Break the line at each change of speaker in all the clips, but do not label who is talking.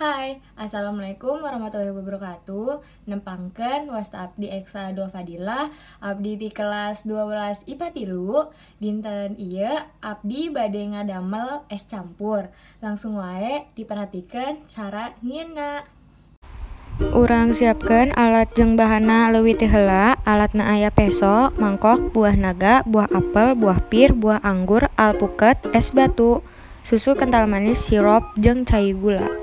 Hai, assalamualaikum warahmatullahi wabarakatuh. Nempangkeun wasta abdi Eksa Dua Fadilah, abdi di kelas 12 IPA 3. Dinten ieu abdi bade ngadamel es campur. Langsung wae diperhatikan cara nyieunna.
Urang siapkeun alat jeung bahanna leuwih ti heula. Alatna aya peso, mangkok, buah naga, buah apel, buah pir, buah anggur, alpuket, es batu, susu kental manis, sirup, jeung cai gula.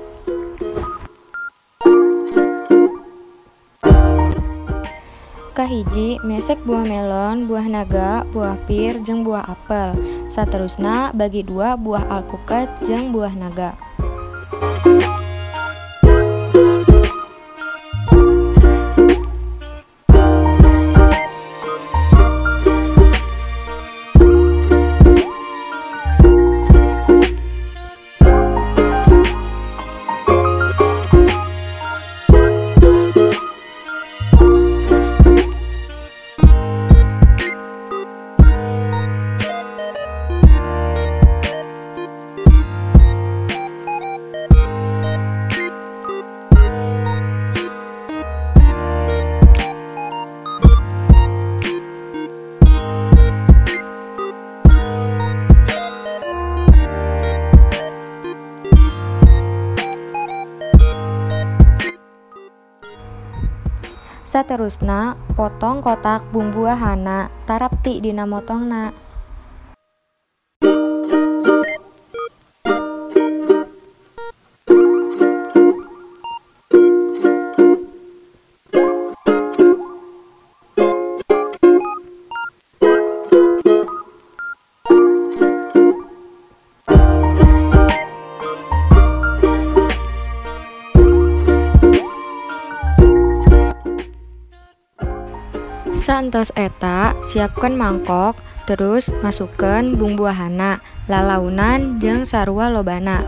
Kahiji, mesek buah melon, buah naga, buah pir, jeung buah apel. Saterusna bagi dua buah alpuket jeung buah naga. Saterusna potong kotak bumbuahana tarapti dina motongna. Saentos eta, siapkan mangkok, terus masukkan bumbuahana, lalaunan jeung sarua lobana.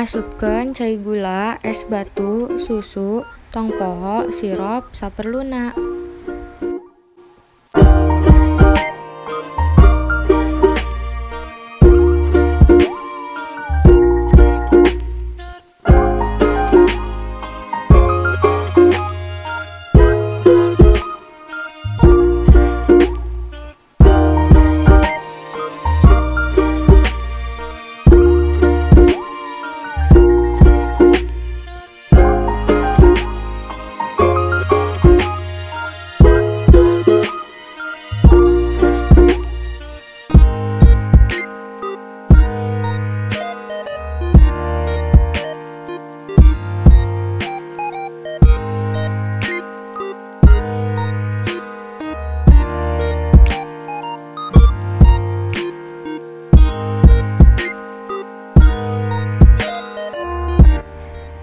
Asupkeun cai gula, es batu, susu, tong poho, sirup saperluna.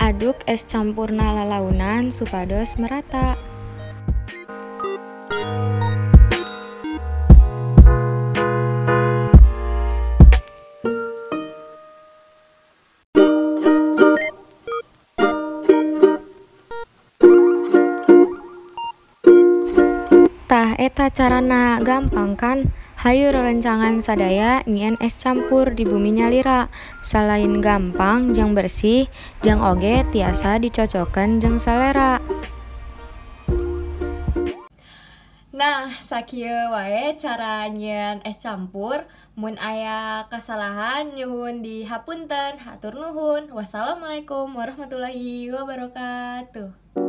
Aduk es campurna lalaunan supados merata. Tah eta carana gampang kan? Hayu rerencangan sadaya nyieun es campur di bumi nyalira. Salain gampang jeung bersih, jeung oge tiasa dicocokan jeung selera.
Nah, sakieu wae cara nyieun es campur. Mun aya kasalahan nyuhun dihapunten. Hatur nuhun. Wassalamualaikum warahmatullahi wabarakatuh.